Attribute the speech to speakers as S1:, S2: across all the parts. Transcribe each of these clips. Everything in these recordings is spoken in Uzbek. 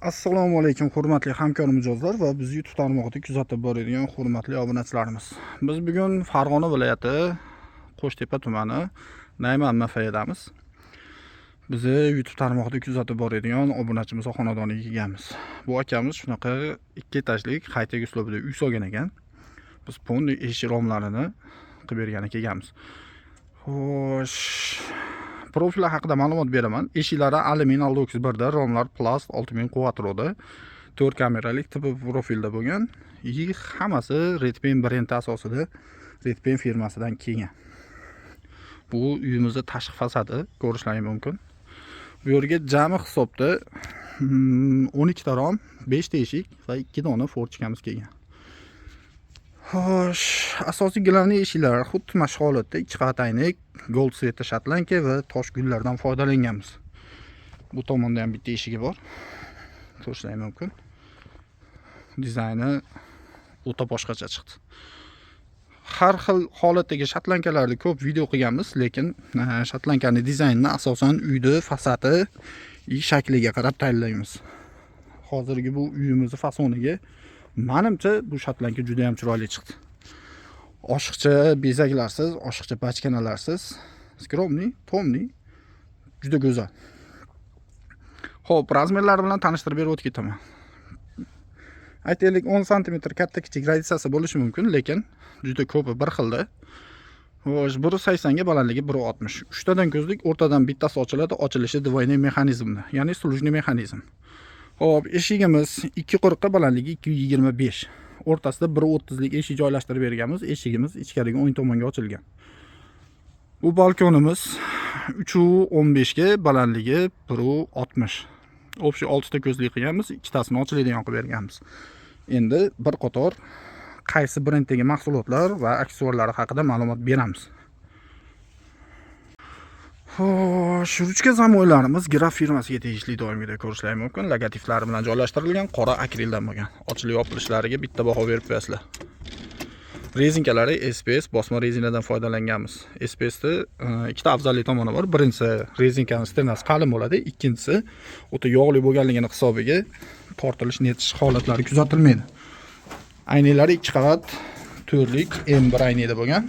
S1: Assalomu alaykum, hurmatli hamkor mijozlar va bizni YouTube tarmog'ida kuzatib boradigan hurmatli obunachilarimiz. Biz bugun Farg'ona viloyati Qo'shtepa tumani Nayman MFdamiz. Bizni YouTube tarmog'ida kuzatib boradigan obunachimiz xonadoniga kelganmiz. Bu akamiz shunaqa ikki etajlik high-tech uslubida uy solgan ekan. Biz полный eshik romlarini qilib bergani kelganmiz. Xo'sh, profili haqida ma'lumot beraman. Eshiklari alyumin Aldox 1 da, romlar plast 6000 Quattroda, 4 kameralik tipi profilda bo'lgan. И hammasi Redpen brendi asosida Redpen firmasidan kelgan. Bu uyimizni tashqi fasadi ko'rishlaring mumkin. Bu yerga jami hisobda 12 ta rom, 5 ta eshik va 2 dona forchkamiz kelgan. Xo'sh, asosiy главный eshiklar xuddi mana shu holatda ikki qavat aynak, gold цвет da шотландка va tosh gullardan foydalanganmiz. Bu tomonda ham bitta eshigi bor. Ko'rishlaring mumkin. Dizayni o'ta boshqacha chiqdi. Har xil holatdagi шотландка larni ko'p video qilganmiz, lekin шотландка ni dizaynini asosan uyni fasadi и shakliga qarab tayinlaymiz. Hozirgi bu uyimizni fasoniga manimcha bu шотландка juda ham chiroyli chiqdi. Oshiqcha bezaklarsiz, oshiqcha bachkanalarsiz, скромный, томный, juda go'zal. Xo'p, razmerlari bilan tanishtirib berib o'tib ketaman. Aytaylik, 10 sm katta kichik разница si bo'lishi mumkin, lekin juda ko'pi bir xilda. Xo'sh, 1.80 ga balandligi 1.60. Uchtadan ko'zlik, o'rtadan bittasi ochiladi, ochilishi двойной mexanizmda, ya'ni служный mexanizm. Xo'p, eshigimiz 2.40 ga balandligi 2.25. O'rtasida 1.30 lik eshik joylashtirib berganmiz. Eshigimiz ichkariga o'ng tomonga ochilgan. Bu balkonimiz 3.15 ga balandligi 1.60. Общий 6 ta ko'zlik qilganmiz, ikkitasini ochiladigan qilib berganmiz. Endi bir qator qaysi brenddagi mahsulotlar va aksessuarlari haqida ma'lumot beramiz. Xo'sh, ruchka замок larimiz Graf firmasiga tegishli, doimgidek ko'rishlari mumkin. Logotiplari bilan joylashtirilgan, qora akrildan bo'lgan. Ochilib yopilishlariga bitta baho berib qo'yasizlar. Rezinkalari SPS, bosma rezinadan foydalanganmiz. SPSni ikkita afzallik tomoni bor. Birinchisi, rezinkani стена si qalin bo'ladi, ikkinchisi, o'ta yog'li bo'lganligini hisobiga tortilish, netish holatlari kuzatilmaydi. Aynaklari ikki qavat to'rtlik M1 aynakda bo'lgan.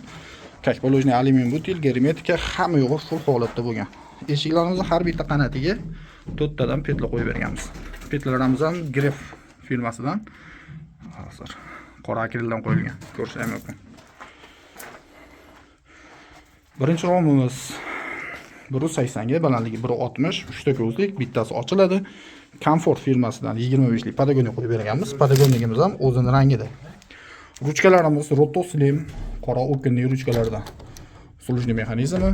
S1: Как положено alyumin butil, germetika, hamma yo'g'i full holatda bo'lgan. Eshiklarimizni har bitta qanatiga to'rttadan петля qo'yib berganmiz. Петля larimiz ham Gref firmasidan. Hozir qora akrildan qo'yilgan. Ko'rishingiz mumkin. Birinchi romimiz 1.80 ga balandligi 1.60, 3 ta ko'zlik, bittasi ochiladi. Comfort firmasidan 25 lik подоконник qo'yib berganmiz. Подоконник imiz ham o'zini rangida. Ruchkalarimiz Roto Slim qora оконный ruchkalardan. Служный mexanizmi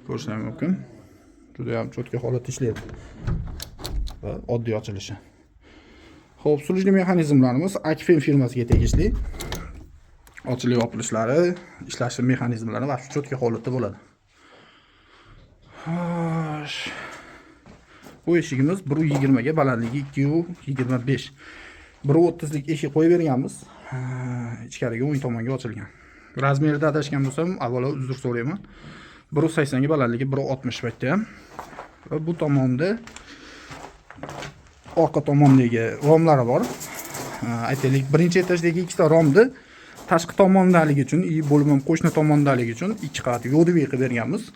S1: ko'rishingiz mumkin. Juda ham чётко holatda ishlaydi. Va oddiy ochilishi. Xo'p, служный mexanizmlarimiz Akfen firmasiga tegishli. Ochilib yopilishlari, ishlashi mexanizmlari va чётко holatda bo'ladi. Xo'sh. Bu eshigimiz 1.20 ga balandligi 2.25. 1.30 lik eshik qo'yib berganmiz. Ha, ichkariga o'ng tomonga ochilgan. Razmerida adashgan bo'lsam, avvalo uzr so'rayman. 1.80 ga balandligi 1.60 bu ham. Va bu tomonda, orqa tomondagi romlari bor. Ha, aytaylik, birinchi etajdagi ikkita romni tashqi tomondaligi uchun и bo'lim qo'shni tomondaligi uchun ikki qavat yo'dviy qilib berganmiz.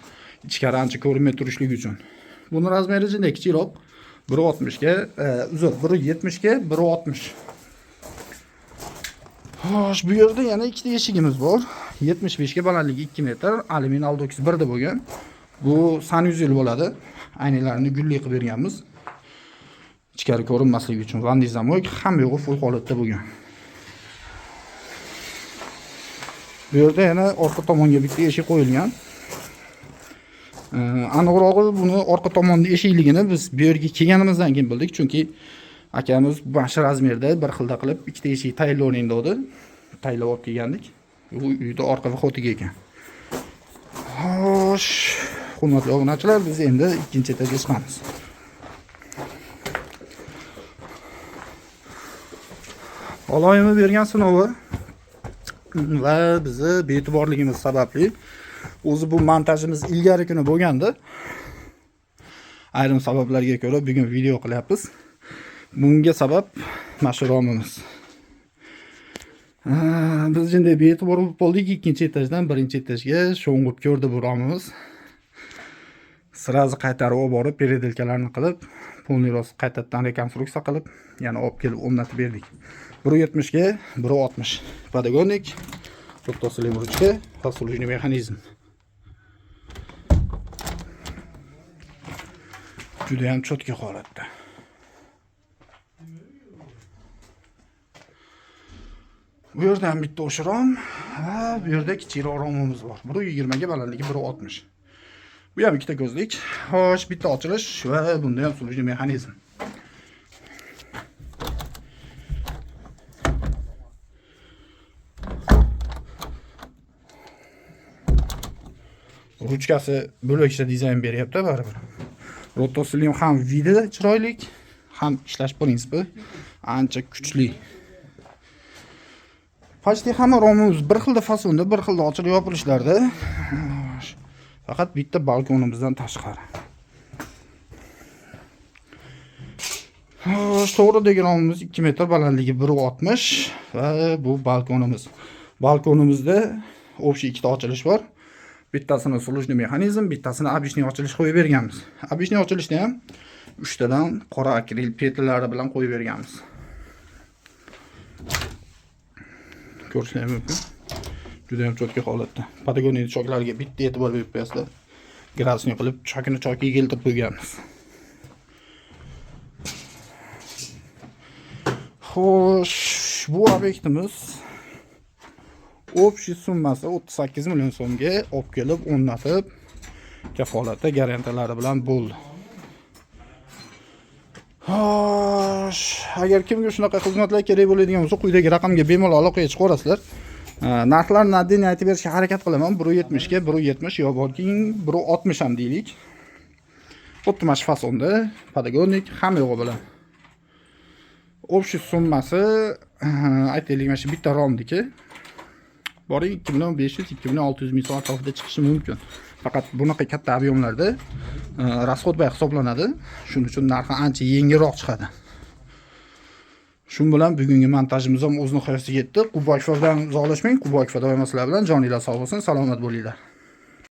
S1: Ichkari ancha ko'rinmay turishligi uchun. Buni razmeri juda kichikroq. 1.60 ga, uzr, 1.70 ga 1.60. Xo'sh, bu yerda yana ikkita eshigimiz bor. 75 ga balandligi 2 metr, alyumin Aldox 1 da bo'lgan. Bu санузел bo'ladi. Aynaklarini gulli qilib berganmiz. Ichkari ko'rinmasligi uchun ванный замок, hamma yo'g'i full holatda bo'lgan. Bu yerda yana orqa tomonga bitta eshik qo'yilgan. Aniqrog'i, buni orqa tomonda eshikligini biz bu yerga kelganimizdan keyin bildik, chunki akamiz mana shu razmerda bir xilda qilib ikkita eshik tayyorlang dedi. Tayyorlab olib kelgandik. Bu uyda orqa вход iga ekan. Xo'sh, hurmatli obunachilar, biz endi ikkinchi etajga chiqamiz. Oloyimi bergan sinovi va bizni bee'tiborligimiz sababli, o'zi bu montajimiz ilgari kuni bo'lgandi. Ayrim sabablarga ko'ra bugun video qilyapmiz. Bunga sabab mana shu romimiz. Biz jinday bee'tibor bo'lib qoldik, ikkinchi etajdan birinchi etajga sho'ng'ib ko'rdi bu romimiz. Сразу qaytarib olib borib, переделка larni qilib, полный рост qaytadan rekonstruksiya qilib, yana olib kelib o'rnatib berdik. 1.70 ga 1.60 подоконник, rotosilin ruchka va служебный mexanizm. Juda ham чётко holatda. Bu yerda ham bitta o'sha rom va bu yerda kichikroq romimiz bor. 1.20 ga balandligi 1.60. Bu ham ikkita ko'zlik. Xo'sh, bitta ochilish va bunda ham служебный mexanizm. Ruchkasi bo'lakcha dizayn beryapti baribir. Rotoslim ham vidi chiroyli, ham ishlash prinsipi ancha kuchli. Почти hamma romimiz bir xilda fasonda, bir xilda ochilib yopilishlarda. Faqat bitta balkonimizdan tashqari. Xo'sh, to'g'ridagi romimiz 2 metr, balandligi 1.60 va bu balkonimiz. Balkonimizda общий ikkita ochilish bor. Bittasini служебный mexanizm, bittasini обычный ochilish qo'yib berganmiz. Обычный ochilishni ham 3 tadan qora akril petlari bilan qo'yib berganmiz. Ko'rishlar mumkin. Juda ham cho'tka holatda. Patagonia choklariga bitta e'tibor berib qo'yasizlar. Gradusni qilib, chokini chokiga keltirib qo'yganmiz. Xo'sh, bu obyektimiz общий summasi 38 million so'mga olib kelib o'rnatib, kafolatda garantiyalari bilan bo'ldi. Xo'sh, agar kimga shunaqa xizmatlar kerak bo'ladigan bo'lsa, quyidagi raqamga bemalol aloqaga chiqaverasizlar. Narxlarni отдельно aytib berishga harakat qilaman. 1.70 ga 1.70 yo balki 1.60 ham deylik. Xuddi mana shu fasonda, padagonnik hamma yo'g'i bilan. Общий summasi aytaylik, mana shu bitta romniki boring 2 million 500, 2 million 600 ming so'm atrofida chiqishi mumkin. Faqat bunaqa katta объемlarda расход bay hisoblanadi. Shuning uchun narxi ancha yengilroq chiqadi. Shu bilan bugungi montajimiz ham o'z nihoyasiga yetdi. Quba Akfa bilan uzoqlashmang. Quba Akfa doimo sizlar bilan. Joninglar sog' bo'lsin, salomat bo'linglar.